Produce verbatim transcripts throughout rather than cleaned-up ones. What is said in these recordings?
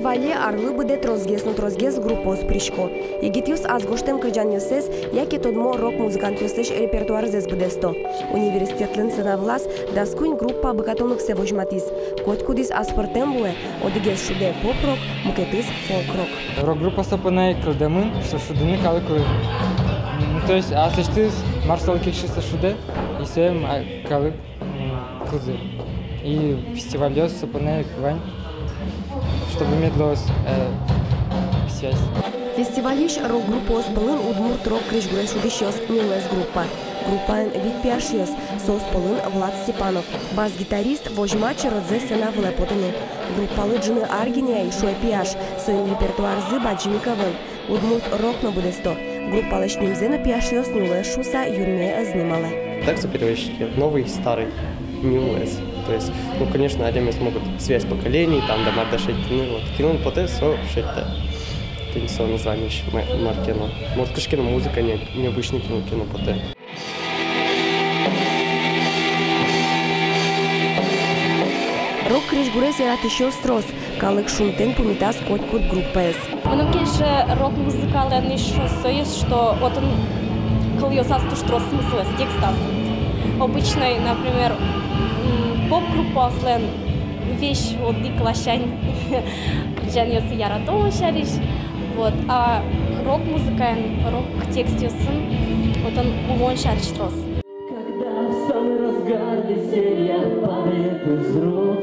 Вале арлы быдэ тросгес но тросгес группаос пырисько. Егитъёс ас гожтэм кырӟанъёссэс яке тодмо рок-музыкантъёслэсь репертуарзэс быдэсто. Университетлэн сцена вылаз дас куинь группа быгатонлыксэ возьматӥз. Котькудӥз аспӧртэм луэ, одӥгез шудэ поп-рок, мукетыз фолк-рок. Рок-группа со понна ик кылдэмын, со шудыны калыклы. Ну, то есть, аслэсьтыз мар солы кельше, со шудэ, и сое, а, калык, м, кылзэ. И фестивальёс со понна ик вань, чтобы мед луоз, э, связь. Фестивальысь рок-группаос пӧлын удмурт рок крезьгурез шудӥсьёс «Нюлэс» группа. Группаын вить пияшъёс, соос пӧлын Влад Степанов, бас-гитарист, возьма черодзэ сцена вылэ потыны. Группалы ӝыны ар гинэ ай, шуэ пияш, соин репертуарзы бадӟым ик ӧвӧл. Удмурт рок но быдэсто. Группалэсь нимзэ но пияшъёс «Нюлэс» шуыса юнме ӧз нималэ. Так, соперечники, новый, старый, Нюлэс. То есть, ну, конечно, адямиос могут связь поколений, там, да, мар да шедьтыны, вот. Кинлэн потэ, со шедьтэ. Тӥни со названиысь ма-, мар ке но. Может, кыӵе ке но музыка не-, необычный кинлэн ке но потэ. Рок крезьгурез яратӥсьёс трос, калык шунтэн пумитаз котькуд группаез. Мыным кельше рок-музыкалэн ещё соиз, что отын кылъёсаз туж трос смыслэз, текстаз. Обычной, например, м, поп-группаослэн весь одӥг ласянь кырӟанъёссы яратон сярысь. Вот. А рок-музыкаын, рок-текстъёсын отын улон сярысь трос. Когда в самый разгар веселья падает из рук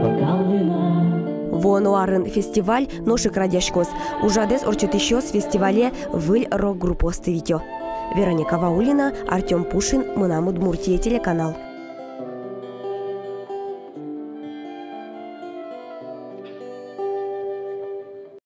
бокал вина. Вуоно арын фестиваль нош ик радъяськоз. Ужрадэз ортчытӥсьёс фестивале выль рок-группаосты витё. Вероника Ваулина, Артём Пушин, «Мынам Удмуртие» телеканал.